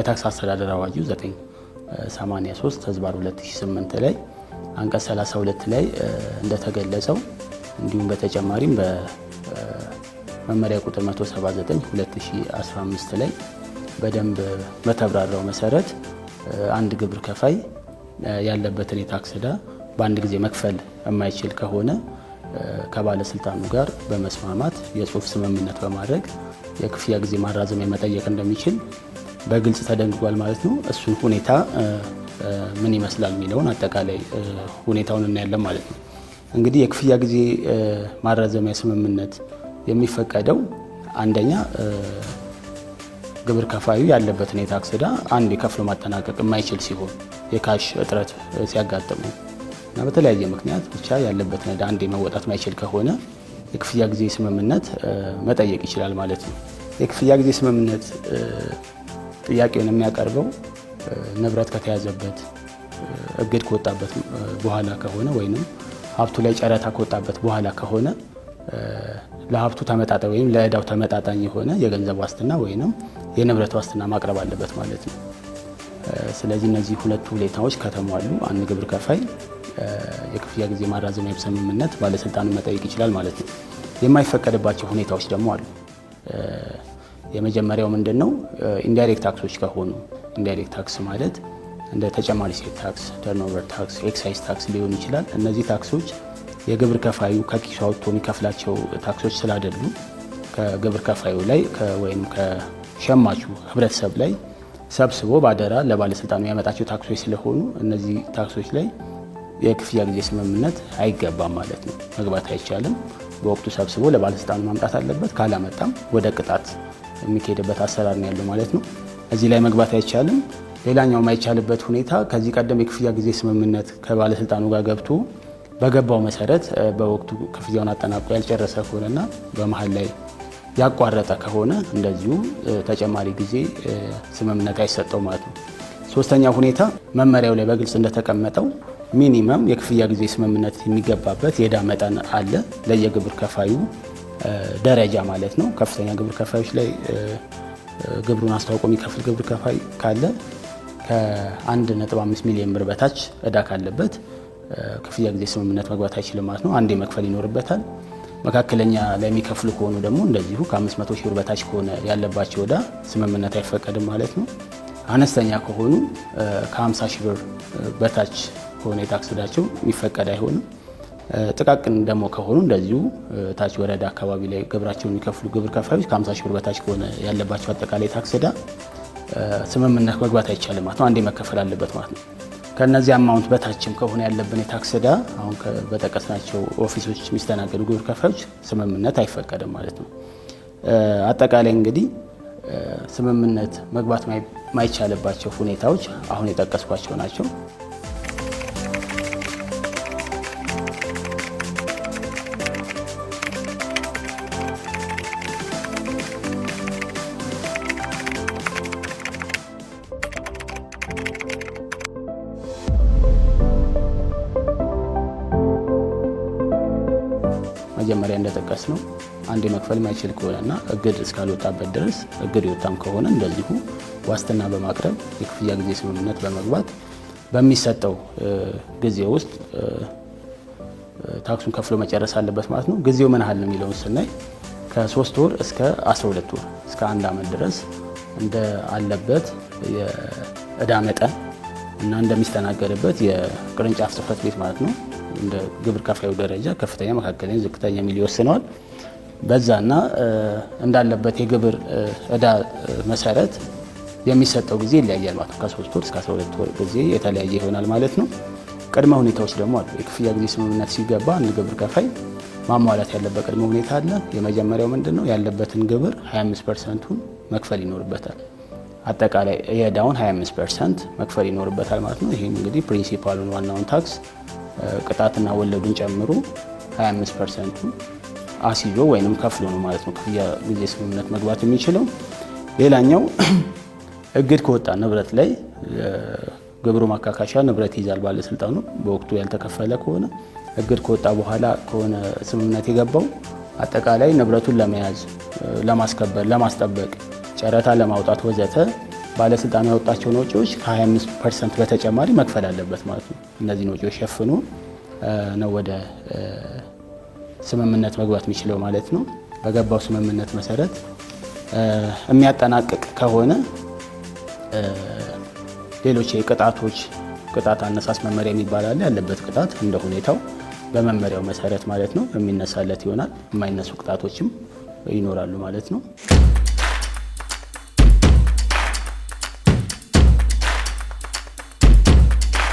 በታክስ አስተዳደር አዋጁ 983/2008 ላይ አንቀጽ 32 ላይ እንደተገለጸው፣ እንዲሁም በተጨማሪም በመመሪያ ቁጥር 179 2015 ላይ በደንብ በተብራራው መሰረት አንድ ግብር ከፋይ ያለበትን የታክስ ዕዳ በአንድ ጊዜ መክፈል የማይችል ከሆነ ከባለስልጣኑ ጋር በመስማማት የጽሁፍ ስምምነት በማድረግ የክፍያ ጊዜ ማራዘሚያ መጠየቅ እንደሚችል በግልጽ ተደንግጓል ማለት ነው። እሱን ሁኔታ ምን ይመስላል የሚለውን አጠቃላይ ሁኔታውን እናያለን ማለት ነው። እንግዲህ የክፍያ ጊዜ ማራዘሚያ ስምምነት የሚፈቀደው አንደኛ ግብር ከፋዩ ያለበትን የታክስ ዕዳ አንዴ ከፍሎ ማጠናቀቅ የማይችል ሲሆን፣ የ cash እጥረት ሲያጋጥመው እና በተለያየ ምክንያት ብቻ ያለበትን ዕዳ አንዴ መወጣት የማይችል ከሆነ የክፍያ ጊዜ ስምምነት መጠየቅ ይችላል ማለት ነው። የክፍያ ጊዜ ስምምነት ጥያቄውን የሚያቀርበው ንብረት ከተያዘበት፣ እግድ ከወጣበት በኋላ ከሆነ ወይንም ሀብቱ ላይ ጨረታ ከወጣበት በኋላ ከሆነ ለሀብቱ ተመጣጣኝ ወይም ለዕዳው ተመጣጣኝ የሆነ የገንዘብ ዋስትና ወይንም የንብረት ዋስትና ማቅረብ አለበት ማለት ነው። ስለዚህ እነዚህ ሁለቱ ሁኔታዎች ከተሟሉ አንድ ግብር ከፋይ የክፍያ ጊዜ ማራዘሚያ ስምምነት ባለስልጣኑን መጠየቅ ይችላል ማለት ነው። የማይፈቀድባቸው ሁኔታዎች ደግሞ አሉ። የመጀመሪያው ምንድን ነው? Indirect ታክሶች ከሆኑ፣ indirect tax ማለት እንደ ተጨማሪ እሴት ታክስ፣ turnover tax፣ excise tax ሊሆን ይችላል። እነዚህ ታክሶች የግብር ከፋዩ ከኪሱ አውጥቶ የሚከፍላቸው ታክሶች ስላይደሉ ከግብር ከፋዩ ላይ ወይም ከሸማቹ ህብረተሰብ ላይ ሰብስቦ ባደራ ለባለስልጣኑ ያመጣቸው ታክሶች ስለሆኑ እነዚህ ታክሶች ላይ የክፍያ ጊዜ ስምምነት አይገባም ማለት ነው። መግባት አይቻልም። በወቅቱ ሰብስቦ ለባለስልጣኑ ማምጣት አለበት። ካላመጣም ወደ ቅጣት የሚካሄድበት አሰራር ነው ያለው ማለት ነው። እዚህ ላይ መግባት አይቻልም። ሌላኛው የማይቻልበት ሁኔታ ከዚህ ቀደም የክፍያ ጊዜ ስምምነት ከባለስልጣኑ ጋር ገብቶ በገባው መሰረት በወቅቱ ክፍያውን አጠናቆ ያልጨረሰ ከሆነና በመሀል ላይ ያቋረጠ ከሆነ እንደዚሁ ተጨማሪ ጊዜ ስምምነት አይሰጠው ማለት ነው። ሶስተኛው ሁኔታ መመሪያው ላይ በግልጽ እንደተቀመጠው minimum የክፍያ ጊዜ ስምምነት የሚገባበት የዕዳ መጠን አለ ለየግብር ከፋዩ ደረጃ ማለት ነው። ከፍተኛ ግብር ከፋዮች ላይ፣ ግብሩን አስተዋውቆ የሚከፍል ግብር ከፋይ ካለ ከ1.5 ሚሊዮን ብር በታች ዕዳ ካለበት ክፍያ ጊዜ ስምምነት መግባት አይችልም ማለት ነው። አንዴ መክፈል ይኖርበታል። መካከለኛ ላይ የሚከፍሉ ከሆኑ ደግሞ እንደዚሁ ከ500 ሺህ ብር በታች ከሆነ ያለባቸው ዕዳ ስምምነት አይፈቀድም ማለት ነው። አነስተኛ ከሆኑ ከ50 ሺህ ብር በታች ከሆነ የታክስ ዕዳቸው የሚፈቀድ አይሆንም። ጥቃቅን ደግሞ ከሆኑ እንደዚሁ ታች ወረዳ አካባቢ ላይ ግብራቸውን የሚከፍሉ ግብር ከፋዮች ከ50 ሺህ ብር በታች ከሆነ ያለባቸው አጠቃላይ ታክስ ዕዳ ስምምነት መግባት አይቻልም ማለት ነው። አንዴ መከፈል አለበት ማለት ነው። ከእነዚህ amount በታችም ከሆነ ያለብን የታክስ ዕዳ አሁን በጠቀስናቸው office ኦች የሚስተናገዱ ግብር ከፋዮች ስምምነት አይፈቀድም ማለት ነው። አጠቃላይ እንግዲህ ስምምነት መግባት ማይቻልባቸው ሁኔታዎች አሁን የጠቀስኳቸው ናቸው። መጀመሪያ እንደጠቀስነው አንዴ መክፈል የማይችል ከሆነና እግድ እስካልወጣበት ድረስ፣ እግድ የወጣም ከሆነ እንደዚሁ ዋስትና በማቅረብ የክፍያ ጊዜ ስምምነት በመግባት በሚሰጠው ጊዜ ውስጥ ታክሱን ከፍሎ መጨረስ አለበት ማለት ነው። ጊዜው ምን ያህል ነው የሚለውን ስናይ ከ3 ወር እስከ 12 ወር፣ እስከ አንድ ዓመት ድረስ እንደ አለበት የእዳ መጠን እና እንደሚስተናገድበት የቅርንጫፍ ጽሕፈት ቤት ማለት ነው። እንደ ግብር ከፋዩ ደረጃ ከፍተኛ፣ መካከለኛ፣ ዝቅተኛ የሚል ይወስነዋል። በዛና እንዳለበት የግብር እዳ መሰረት የሚሰጠው ጊዜ ይለያያል ማለት ነው። ከ3 ወር እስከ 12 ወር ጊዜ የተለያየ ይሆናል ማለት ነው። ቅድመ ሁኔታዎች ደግሞ አሉ። የክፍያ ጊዜ ስምምነት ሲገባ አንድ ግብር ከፋይ ማሟላት ያለበት ቅድመ ሁኔታ አለ። የመጀመሪያው ምንድን ነው? ያለበትን ግብር 25 percent ኡን መክፈል ይኖርበታል። አጠቃላይ የዕዳውን 25% መክፈል ይኖርበታል ማለት ነው። ይህም እንግዲህ principal ኡን፣ ዋናውን ታክስ፣ ቅጣትና ወለዱን ጨምሮ 25 percent ኡን አስይዞ ወይንም ከፍሎ ነው ማለት ነው ክፍያ ጊዜ ስምምነት መግባት የሚችለው። ሌላኛው እግድ ከወጣ ንብረት ላይ ግብሩ ማካካሻ ንብረት ይይዛል ባለስልጣኑ። በወቅቱ ያልተከፈለ ከሆነ፣ እግድ ከወጣ በኋላ ከሆነ ስምምነት የገባው አጠቃላይ ንብረቱን ለመያዝ፣ ለማስከበር፣ ለማስጠበቅ፣ ጨረታ ለማውጣት ወዘተ ባለስልጣኑ ያወጣቸውን ወጪዎች ከ25% በተጨማሪ መክፈል አለበት ማለት ነው። እነዚህን ወጪዎች ሸፍኖ ነው ወደ ስምምነት መግባት የሚችለው ማለት ነው። በገባው ስምምነት መሰረት የሚያጠናቅቅ ከሆነ ሌሎች የቅጣቶች ቅጣት አነሳስ መመሪያ የሚባል አለ። ያለበት ቅጣት እንደ ሁኔታው በመመሪያው መሰረት ማለት ነው የሚነሳለት ይሆናል። የማይነሱ ቅጣቶችም ይኖራሉ ማለት ነው።